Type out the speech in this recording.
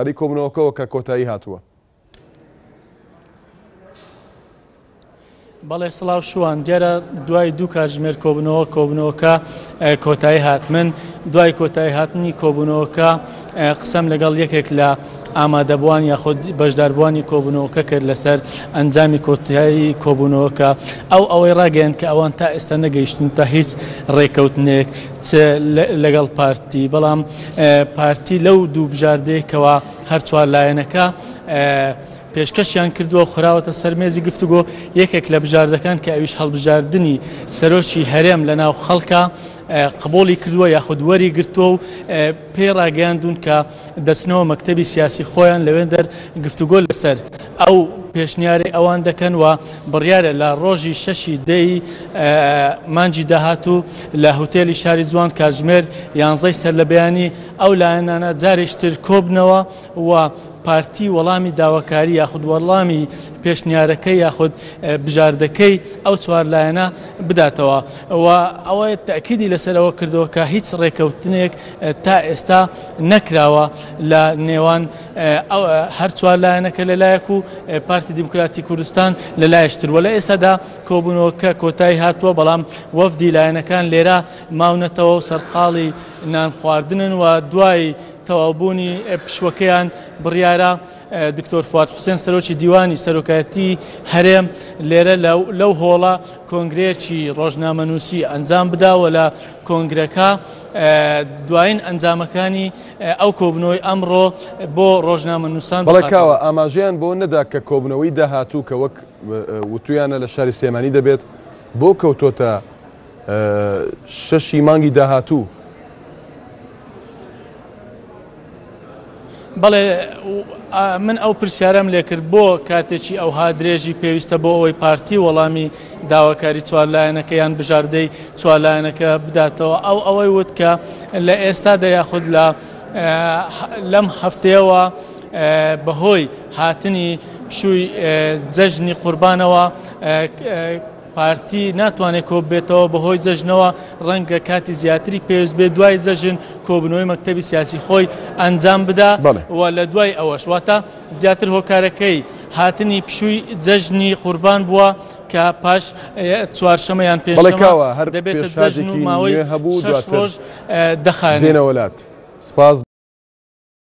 بارەی کۆبوونەوەکەوە کە کۆتایی هاتووە. بەڵێ سڵاو شوان، دیارە دوای دوو کاتژمێر کۆبوونەوە کۆبوونەوەکە کۆتایی هات. من دوای کۆتایی هاتنی کۆبوونەوەکە قسەم لەگەڵ یەکێک لە ئامادەبووان یاخود بەشداربووانی کۆبوونەوەکە کرد لەسەر ئەنجامی کۆتایی کۆبوونەوەکە. ئەو ئەوەی ڕاگەیاند کە ئەوان تا ئێستا نەگەیشتون تا هیچ ڕێککەوتنێک چ لەگەڵ پارتی، بەڵام پارتی لەو دوو بژاردەیە کەوا هەر چوار لایەنەکە پێشکەشیان کردووە خراوەتە سەر مێزی گفتوگۆ، یەکێک لە بژاردەکان کە ئەویش هەڵبژاردنی سەرۆکی هەرێم لە ناو خەڵکە قبوڵی کردووە یاخود وەری گرتووە و پێی ڕاگەیاندوون کە دەچنەوە مەکتەبی سیاسی خۆیان لەوێندەر گفتوگۆ لەسەر ئەو پێشنیارەی ئەوان دەکەن و بڕیارە لە ڕۆژی شەشی دەی مانگی داهاتوو لە هوتێلی شاری جوان کاتژمێر یانزەی سەرلەبەیانی ئەو لایەنانە جارێکی تر کۆبنەوە و پارتی وەڵامی داواکاری یاخود وەڵامی پێشنیارەکەی یاخود بژاردەکەی ئەو چوار لایەنە بداتەوە و ئەوە تەئکیدی لەسەر ئەوە کردەوە کە هیچ ڕێکەوتنێک تا ئێستا نەکراوە لە نێوان هەر چوار لایەنەکە لەلایەک و پارتی دیموکراتی کوردستان لەلایەشتر وە لە ئێستادا کۆبوونەوەکە کۆتایی هاتووە بەڵام وەفدی لایەنەکان لێرە ماونەتەوە و سەرقاڵی نان خواردنن و دوای تەواوبوونی پشووەکەیان بڕیارە دکتۆر فواد حوسێن سەرۆکی دیوانی سەرۆکایەتی هەرێم لێرە لەو هۆڵە کۆنگرەیەکی ڕۆژنامەنووسی ئەنجام بدا و لە کۆنگرەکە دوایین ئەنجامەکانی ئەو کۆبوونەوەی ئەمڕۆ بۆ ڕۆژنامەنووسان بەڵێ کاوە ئاماژەیان بۆ نەدا کە کۆبوونەوەی داهاتوو کە وەک وتویانە لە شاری سلێمانی دەبێت بۆ کەوتۆتە شەشی مانگی داهاتوو. بەڵێ من ئەو پرسیارەم لێکرد بۆ کاتێکی ئەوها درێژی پێویستە بۆ ئەوەی پارتی وەڵامی داواکاری چوارلایەنەکە یان بژاردەی چوارلایەنەکە بداتەوە ئەو ئەوەی وت کە لە ئێستادا یاخود لە لەم هەفتەیەوە بەهۆی هاتنی پشووی جەژنی قوربانەوە پارتی ناتوانێت کۆببێتەوە بەهۆی جەژنەوە ڕەنگە کاتی زیاتری پێویست بێت دوای جەژن کۆبنەوەی مەکتەبی سیاسی خۆی ئەنجام بدا و لە دوای ئەوەش واتە زیاتر هۆکارەکەی هاتنی پشووی جەژنی قوربان بووە کە پاش چوارشەمە یان پێنجشەمە هەر دەبێتە جەژن و ماوەی هەبوو شەش ڕۆژ دەخایەنێت. دێنەوە لات. سپاس.